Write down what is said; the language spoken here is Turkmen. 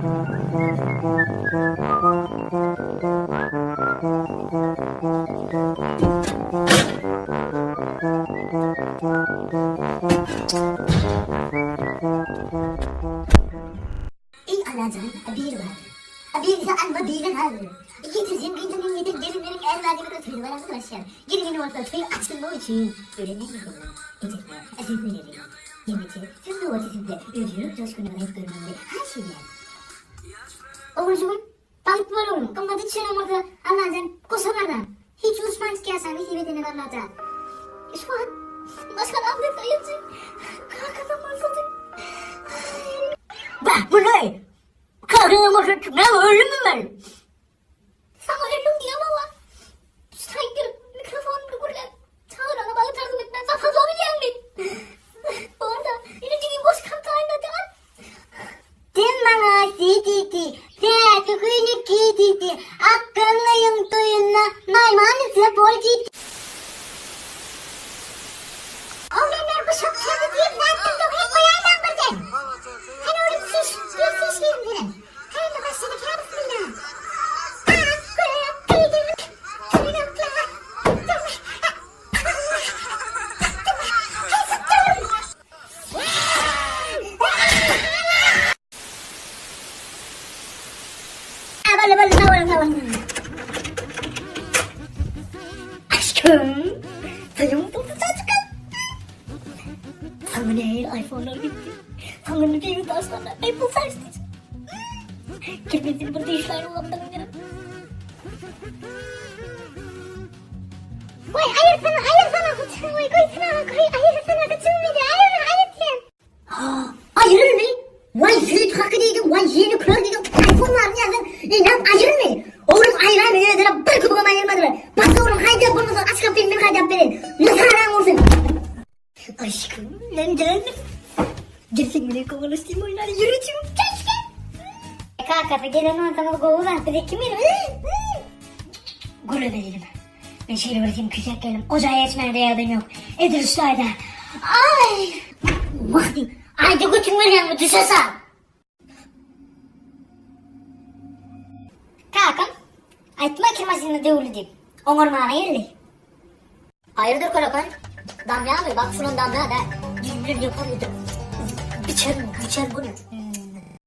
Eý Allajan, Biribar! Berse alma, diýlen hal. Ýetirjeň gyzyňyň ýeten gelinleriň ärbadyny toýa garaşýar. Gelini bolsa toý açylmak üçin ölen ýigidiniň ejesine söýgüleri, jennete söz nobaty öz ýürek joşgunyny aýdyp bermegini haýyş edýär. Oguljygym, bagtly bol oglum, gymmady düşenem bolsa Allajan goşa bardan. Hiç uruşman çykýarsaň nesip edenden Allajan. Şu wagt maşgalamda daýanjy kakasam bolsady. Bah bu ne? Kakaňa bolsa näme öldümmi men? Saňa öldüm diýemok-a. Şu taýyp gelip mikrofonyny gürläp çagalaňa bagyr tarzym etmän zapazla bilýäňmi? Borda, ine jigim goşgy ham taýynlady al. Sen maňa si diýdi, Täki güni ki diýdi, Akgyňyň toýunda Naýman ise bol diýdi. Oglanlar bu şok sözi diýip zatdan dogry goýaýmaň birden. Hany oglum şiş, bir şiş diýdim sene. Hany indi başladyk hä bismillah. Ak gök gyzyl turnuklar. Boldy boldy sag boluň sag boluň. Aşkym. Toýuň boldy çaçkam. Saňa nähili iPhone'lar gitdi. Saňa ne diýip taşlanlar Apple saçdy. Gel men seni bir dişläýin o gapdalyň gelip. Goý aýyrsana aýyrsana goý goýsana goý aýyrsana gyçyň meni aýyr aýyr sen. Aýrylmy? Waý süýt haky diýdi, waý ýeni kör diýdi, iPhone barmy ýazdyň, eýnäp aýrylmy? Oglum aýraýma özüne bir kubugam aýyrmadylar. Bas oglum haýdap bolmasa aç gapyny men haýdap bereýin. Mysaraň bolsun. Aşkym men geldim. Gel sen bilen kowalaşdym oýnaly ýürejigim keşke. Kakasy gelen bolsaňyz gowy zat bize kim Gürle berelim. Men şeýle bir seni küýsäp geldim. O jaýa geçmäge-de ýagdaýym ýok. Edil şu taýda. Aý! Wah diýip, aýda götüň berýäňmi düşe sal. Kakam, aýtma kir maşyny döwüldi diýip. Oňarmana geldi. Aýrydyr körekan. Damýamy? Bak şulan damýa-da. Dilim bilen ýokary göterip. Biçerin, biçerin bunu.